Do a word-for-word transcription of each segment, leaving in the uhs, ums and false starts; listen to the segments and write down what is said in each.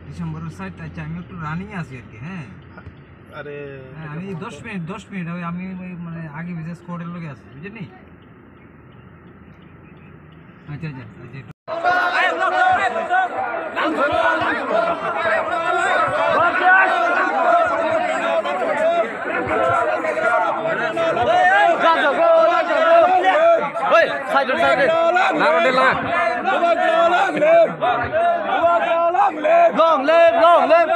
ডিসেম্বরের সাত, আচ্ছা, আমি একটু রানিং আছি আর কি, হ্যাঁ। আরে, হ্যাঁ, আমি দশ মিনিট, দশ মিনিট, ওই আমি ওই মানে আগে ভিসা স্কোয়াডের লগে আছি, বুঝলি? আচ্ছা, আচ্ছা, আচ্ছা, একটু Hey, side, side. Narrow the line. Long live, long live.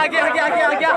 Aage, aage, aage, aage.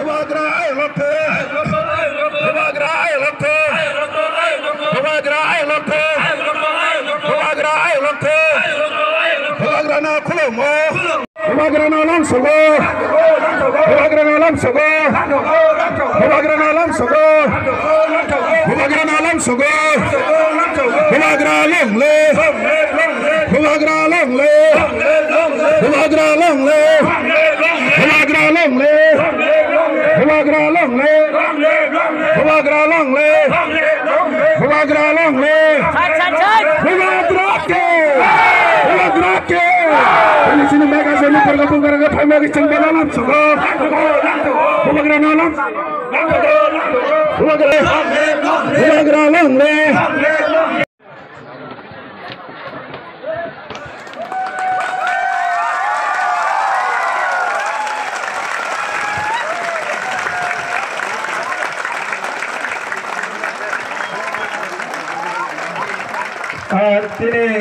Bubagra ai lokhe. Bubagra ai lokhe. Bubagra ai lokhe. Bubagra ai lokhe. Bubagra na khulumo. Bubagra na lam sogo. Bubagra na lam sogo. Bubagra na lam sogo. Bubagra na lam sogo. Bubagra long live. Bubagra long live. Bubagra long live. Bubagra long live. Bubagra long live. Bubagra long live. Bubagra long live. Bubagra ke. Bubagra ke. Ini sini mega sini pergabung karena time lagi cendela langsung. Bubagra na lam. Bubagra. Bubagra long live. Ah, tini